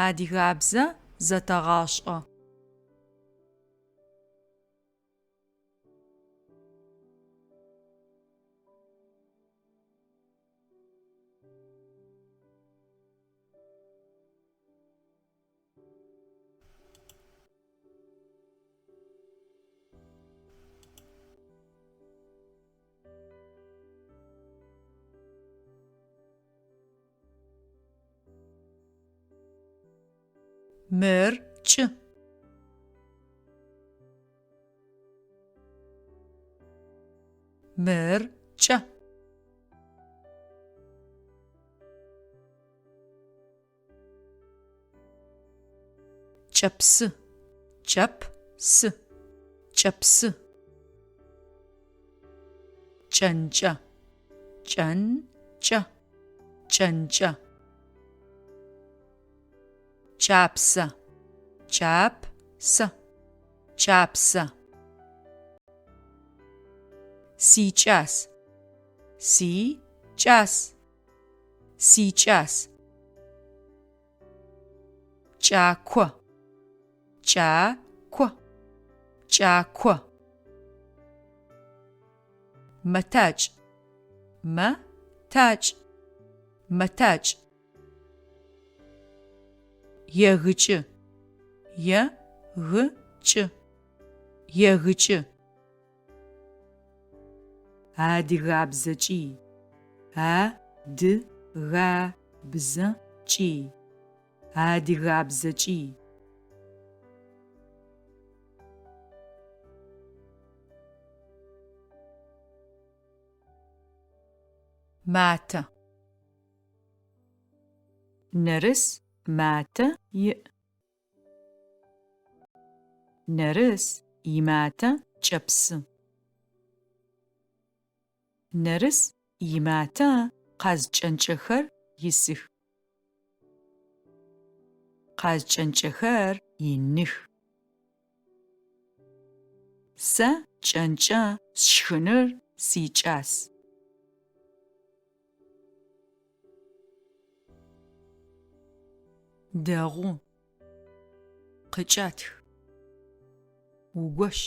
Адыгабзэ зэтэгъашӏэ. Мыр кӏы. Мыр кӏэ. Кӏэпсы, кӏэп, сы, кӏэпсы. Кӏэнкӏэ, кӏэн, кӏэ, кӏэнкӏэ. Кӏапсэ, кӏап, сэ, кӏапсэ. Сикӏас, си кӏас. Сикӏас. Кӏако. Кӏа-ко. Кӏако. Мэтакӏ. Мэ-такӏ. Мэтакӏ. Егыкӏы. Е-гы-кӏы. Егыкӏы. Адыгабзэкӏи, а-ды-га-бзэ-кӏи, адыгабзэкӏи. Матэ. Нэрыс матэ иӏ. Нэрыс иматэ кӏэпсы. Нэрыс иматэ къаз кӏэнкӏэхэр исых. Къаз кӏэнкӏэхэр иных. Сэ кӏэнкӏэ сшхыныр сикӏас. Дэгъу. Къыкӏэтх. Угощ.